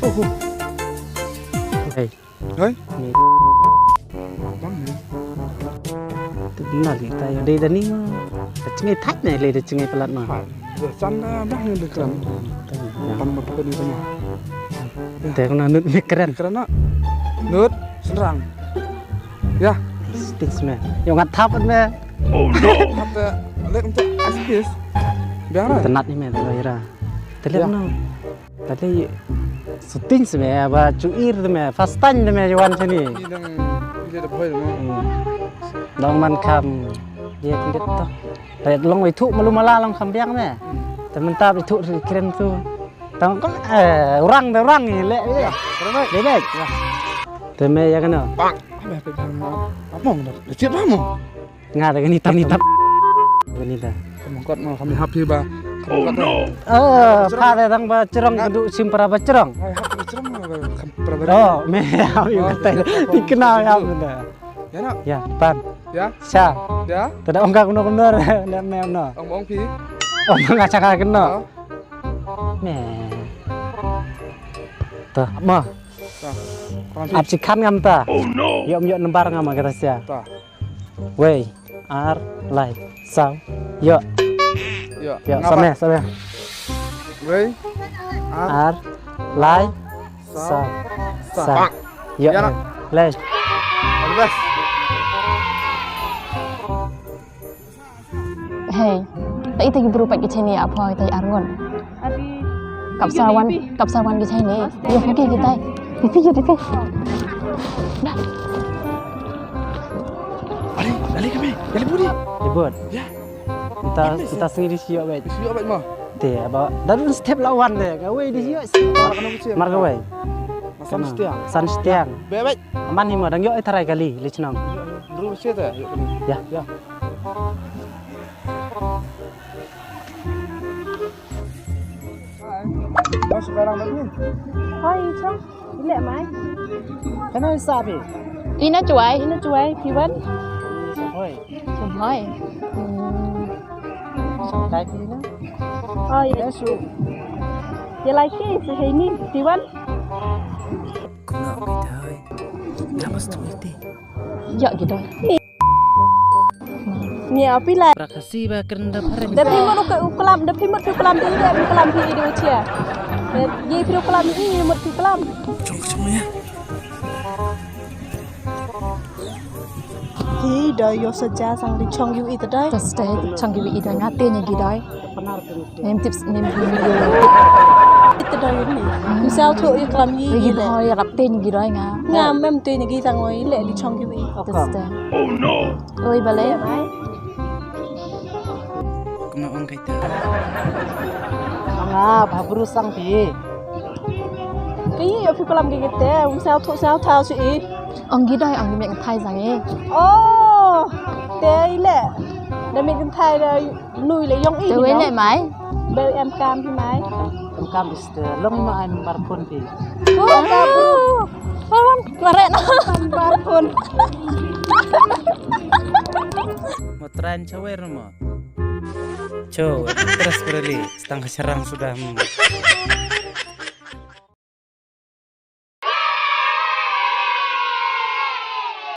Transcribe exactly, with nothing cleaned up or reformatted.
Hey. Hei. Ni. Bang ni. Tu bina li ta yo dei da ni. Da chingai thait ne le da chingai palat ma. Hai. Da chan da bang ni da kran. Tam ma pa ni ma. Te kena nut ni kran. Kran na. Nut senrang. Ya. Stis me. Yo ngat thap me. Oh no. Thap te lek untuk askis. Biang ra. Tenat ni me da ira. Te lek no. Tadi shooting seme ba chuir de me first time de me wan sini. Ni dang ile da boy mo. Dang man kam dia kindet to. Red long itu malu mala long kam biang me. Te mentap itu keren tu. Tang kon eh orang de orang ni le. Keren baik. Dia baik. Te me ya kena. Bang. Apa apa bang. Apa mo? Dia siap mo. Nga da kani tam ni tam. Kani da. Mongkot mo kami happy ba. Oh no. Eh, pa da dang ba cherong kedu sim para ba cherong. Hai happy cherong ba para ba. Oh, me happy ba tai. Ti kena ya benda. Ya nak. Ya, pan. Ya. Sha. Ya. Tada ong ka kuno kuno le me no. Ong ong pi. Ong nga chaka keno. Me. Ta ma. Ap chikan ngam ta. Oh no. Yom yom nembar ngam kata sia. Ta. Wei, ar, lai, saw, yo. Yo, yo, ngapa? Same, same. Wei, ar, ar, lai, saw, saw, saw. Yo, ya, eh, lai. All the best. Hey, ta ita ki bru pat ki cheni ap hoi ta arngon. Kap sa wan, kap sa wan ki chai ne. Yo, okay, kita. Kita, kita, kita. Dah. Balik, balik kami. Balik budi. Ribut. Ya. Kita, kita sendiri siok baik. Siok baik mah. Te, aba. Dah dulu step lawan deh. Kawai di siok. Mar kawai. San stiang. San stiang. Baik, baik. Aman ni mah dang yok tarai kali lechnong. Dulu siok ta. Ya. Ya. Hai, chong. Ile mai. Kana sa phi? Ina chuai. Ina chuai, phi wan? Hoi. Hoi. Chong kai phi na? Oh, ya. Su. Ya lai ki, su hei ni, phi wan? Kuna kita hoi. Namas tu iti. Ya, gitu. Ni api lai. Pra Khasi ba kren da phareng. Da phi mut u klam, da phi mut u klam, da phi mut u klam, phi i da u chia. Ye phi u klam, i mut u klam. Chong chong ya. Hi da yo sa ja sang di chong yu i ta dai. Just stay chong yu i da nga te ni gi dai. Nim tips nim. Ita da yun ni. Misal tu i klam yi. Yi le. Hoi rap tin gi roi nga. Nga mem tu ni gi tang oi le li chong gi wi. Teste. Oh no. Oi bale. Kuma ong kai ta. Nga ba bru sang ti. Ki yo phi klam gi te. Misal tu sal tau si i. Ong gi dai ong gi mek thai sang i. Oh. Te i le. Da mek thai da. Nui le yong i. Te wei le mai. Bel em kam hi mai. Em kam is te long ma em bar phone phi. Oh, ka bru. Pawan, mare na. Bar phone. Mo tran chawer mo. Cho, tres berli. Stang serang sudah.